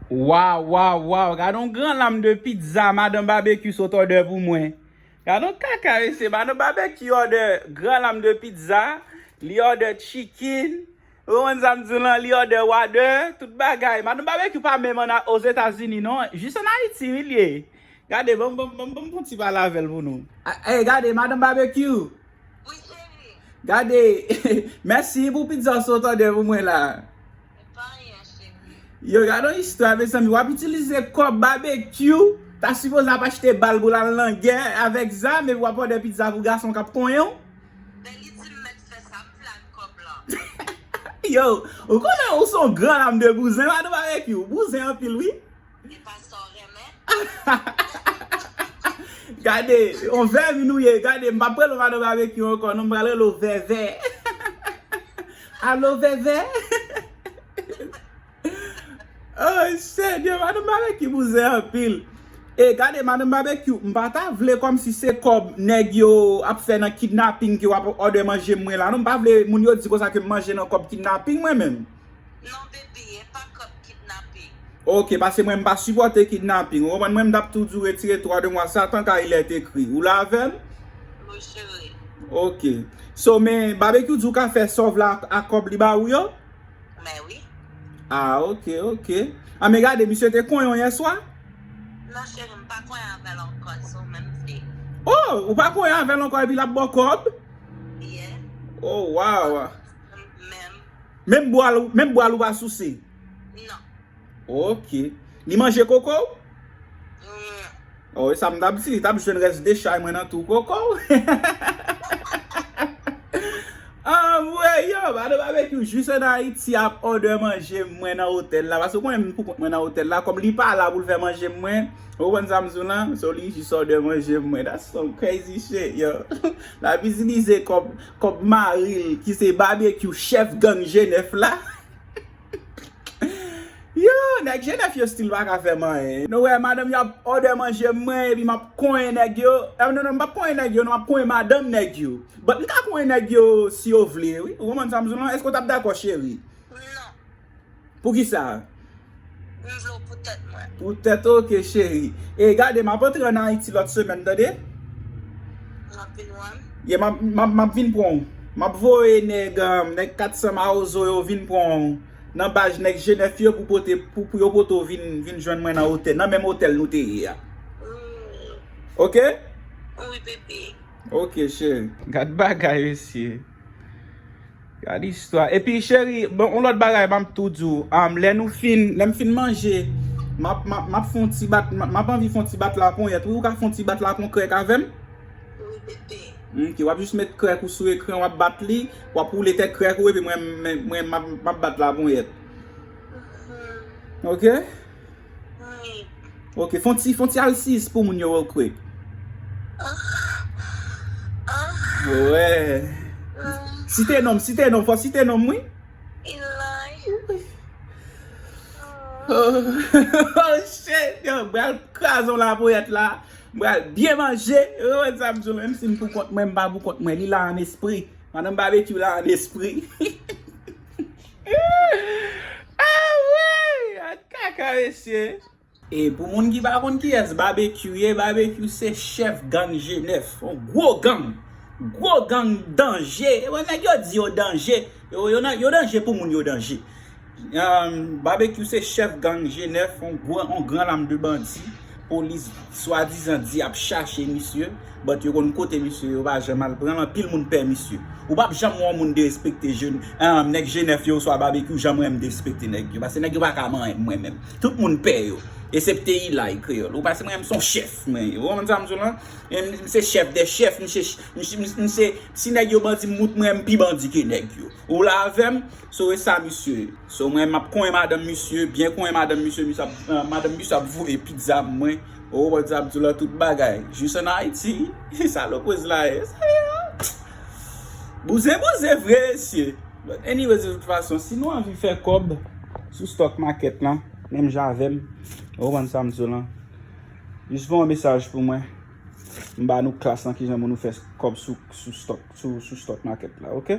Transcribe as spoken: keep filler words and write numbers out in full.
Waw, waw, waw, gade yon gran lam de pizza madan Babekyou sot òdè pou mwen. Gade yon kaka mesye, madan Babekyou òdè gran lam de pizza, li òdè chicken, ou konprann sa m di w lan, li òdè wadè, tout bagay. Madan Babekyou pa menm ann Ozetazini non, jis ann Ayiti wi l ye. Gade, ban m, ban m, ban m, ban m fè yon ti pale avè l pou nou. Ey, gade, madan Babekyou. Wi, cheri. Gade, mèsi pou pizza w sot òdè pou mwen la. E pa anyen, cheri. Yo, gade yon istwa, mezanmi. W ap itilize kòb Babekyou. Ta sipoze ap achte bal pou l al nan gè avèk zam, epi w ap òdè pizza pou gason k ap konyen w. Men li di m mèt fè sa, m vle ak kòb la. Yo, ou konnen ou se yon gran lam de bouzen, madan Babekyou. Bouzen anpil, wi. E pa sa w renmen? Gade, yon vèmin ou ye. Gade, m p ap rele w madan Babekyou ankò non, m pral rele w Vèvè. Alo, Vèvè? Oh, Senyè, madan Babekyou bouzen anpil. E gade, madan Babekyou, m pa ta vle kòmsi se kòb nèg yo ap fè nan kidnaping ke w ap òdè manje mwen la non. M pa vle moun yo di konsa ke m manje nan kòb kidnaping mwen menm. Non, baby, e pa kòb kidnaping. Ok, paske mwen m pa sipòte kidnaping. Ou konprann? Mwen m t ap tou di w retire twa de mwa sa, tant qu'il est écrit. Ou la avè m? Wi, cheri. Ok. So, men, Babekyou di w ka fè sa w vle ak, ak kòb li ba ou yo? Men wi. Ah, ok, ok. Ah, men gade, misye te konyen w yè swa? Non, cheri, m pa konyen avè l ankò, se ou menm vle. Oh, ou pa konyen avè l ankò epi l ap ba w kòb? Yeah. Oh, wow. Menm. Menm bwal, menm bwal ou pa souse? Non. Ok. Li manje koko w? Non. Oh, e sa m t ap di, li t ap jwenn rès dechay mwen nan tou koko w. Anmwey, yo, madan Babekyou jis ann Ayiti ap òdè manje mwen nan otèl la. Paske ou konnen m pou kont mwen nan otèl la. Kòm li pa la pou l fè manje mwen, ou konprann sa m di w lan? So, li jis òdè manje mwen. That's some crazy shit, yo. L ap itilize kòb, kòb mari l, ki se Babekyou, chèf gang Jenèf la. Yo, nèg Jenèf yo still pa ka fè m anyen. Nou wè, madanm yo ap òdè manje mwen, epi m ap konyen nèg yo. Eh, non, non, m p ap konyen nèg yo, non, m ap konyen madanm nèg yo. But m ka konyen nèg yo si yo vle, wi. Ou konprann sa m di w lan? Èske w t ap dakò, cheri? Non. Poukisa? M vle w pou tèt mwen. Pou tèt, ok, cheri. E gade, m ap antre ann Ayiti lòt semèn, tande? W ap vin wè m? Yeah, m ap, m ap, m ap vin pran w. M ap voye nèg, um, nèg kat san mawozo yo vin pran w nan baz nèg Jenèf yo pou pote, pou, pou yo pote w vin, vin jwenn mwen nan otèl, nan menm otèl nou te ye a. Mm. Ok? Wi, bebe. Ok, cheri. Gad bagay, mesye. Gad istwa. Epi, cheri, bon, yon lòt bagay, m ap tou di w. Um, lè nou fin, lè m fin manje, m ap, m ap, m ap fè yon ti bat, m ap, m ap anvi fè yon ti bat laponyèt. Wi, ou ka fè yon ti bat lapon krèk avè m? Wi, bebe. Ok, w ap jis met krèk ou sou ekran, w ap bat li, w ap woule tèt krèk ou, epi mwen, mwen, mwen, m ap, m ap bat laponyèt. Mhm. Ok? Wi. Ok, fè yon ti, fè yon ti alsiyis pou moun yo, real quick. Ah. Ah. Wè. Ah. Site non m, site non m, fò site non m, wi. Ilay. Oh, oh, shit, yo, m pral kraze yon laponyèt la. M pral byen manje. Yo, wè sa m di w, menm si m pou kont mwen, m pa pou kont mwen. Li la an espri. Madanm Babekyou la an espri. Ah, wi! An kaka, mesye. E pou moun ki pa konn kiyès Babekyou ye, Babekyou se chèf gang Jenèf. Yon gwo gang. Gwo gang danje. E wè nèg yo di yo danje. Yo, yo, nan- yo danje pou moun yo danje. Um, Babekyou se chèf gang Jenèf, yon gwo, yon gran lam de bandi. Polis swadizan di ap chache misye, but yo konn kote misye, yo pa janm al pran l. Anpil moun pè misye. Ou p ap janm wè yon moun derespekte jèn, um, nèg Jenèf yo oswa Babekyou, janm wè m derespekte nèg yo. Paske nèg yo pa ka manyen m mwen menm. Tout moun pè yo. Esepte Ilay Kreyòl. Ou paske mwen menm se yon chèf mwen ye. Ou konprann sa m di w lan? E m, m se chèf dè chèf, m se, m se, m se, m se, si nèg yo bandi, m mout mwen, m pi bandi ke nèg yo. Ou la avè m? So, e sa misye ye. So, mwen, m ap konyen madanm misye, byen konyen madanm misye, misye ap, eh, madanm misye ap voye pizza mwen. Ou konprann sa m di w lan, tout bagay. Jis ann Ayiti, salopwez la ye. Sa ye, bouzen, bouzen vre, mesye. But anyways, de tout fason, si nou anvi fè kòb sou stock market lan, menm jan avè m, ou konprann sa m di w lan, jis voye yon mesaj pou mwen. M ba nou klas lan kijan pou nou fè kòb sou, sou stock, sou, sou stock market la, ok?